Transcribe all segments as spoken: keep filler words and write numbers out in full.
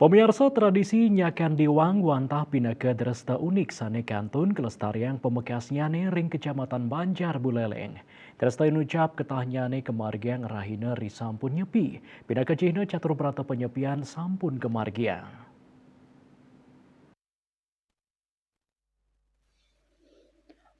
Pamiarsa, tradisi nyakan diwang wantah pinaka dresta unik sane kantun kelestariang pamekasnyane ring Kecamatan Banjar Buleleng. Dresta inucap ketahnyane kamargiang rahina risampun nyepi, pinaka cihna catur brata panyepian sampun kamargiang.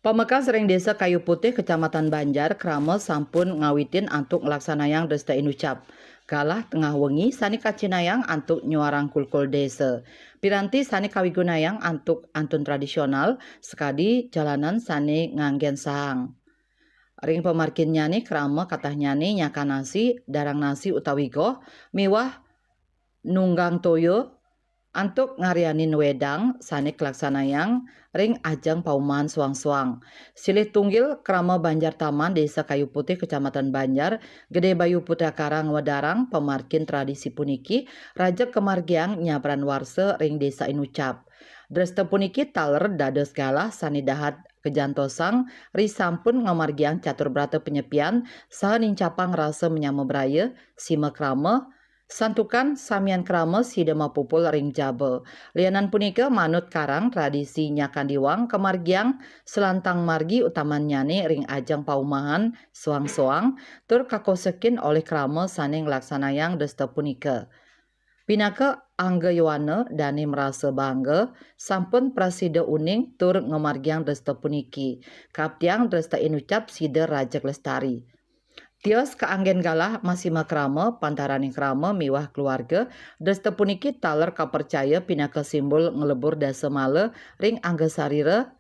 Pamekas ring Desa Kayu Putih, Kecamatan Banjar, krama sampun ngawitin antuk nglaksanayang dresta inucap. Galah tengah wengi sane kacinayang antuk nyuarang kulkul desa. Piranti sane kawigunayang antuk antun tradisional, sakadi jalanan sane nganggen sahang. Ring pamarkinnyane krama katahnyane nyakan nasi, darang nasi utawi goh, miwah nunggang toya, antuk ngaryanin wedang sane kalaksanayang ring ajeng paumahan soang-soang. Silih tunggil krama Banjar Taman, Desa Kayu Putih, Kecamatan Banjar, Gede Bayu Putra Karang ngwedarang pamarkin tradisi puniki, rajeg kamargiang nyabran warsa ring desa inucap. Dresta puniki taler dados galah sane dahat kajantosang risampun ngamargiang catur brata panyepian saha nincapang rasa manyama braya, sima krama, santukan samian krama sida mapupul ring jaba. Lianan punika, manut Karang, tradisi nyakan diwang kamargiang salantang margi utamannyane ring ajeng paumahan soang-soang tur kakosekin olih krama sane nglaksanayang dresta punika. Pinaka angga yowana dane marasa bangga sampun prasida uning tur ngamargiang dresta puniki. Kaaptiang dresta inucap sida rajeg lestari. Tios kaanggen galah masima krama, pantaraning krama miwah keluarga, dresta puniki taler kapercaya pinaka simbol nglebur dasa mala ring angga sarira,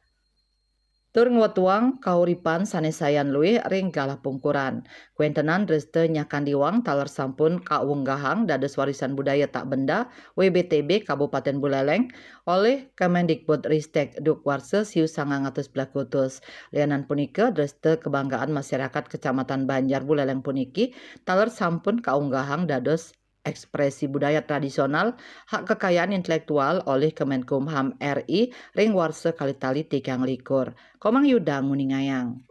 tur ngwetuang kauripan sane sayan luih ring galah pungkuran. Kwentenan dresta nyakan diwang taler sampun kaunggahang dados warisan budaya tak benda, W B T B, Kabupaten Buleleng, olih Kemendikbud Ristek duk warsa siu sangang atus belakutus. Lianan punika, dresta kebanggaan masyarakat Kecamatan Banjar Buleleng puniki taler sampun kaunggahang dados ekspresi budaya tradisional, hak kekayaan intelektual olih Kemenkumham R I ring warsa kalih tali tigang likur. Komang Yuda nguningayang.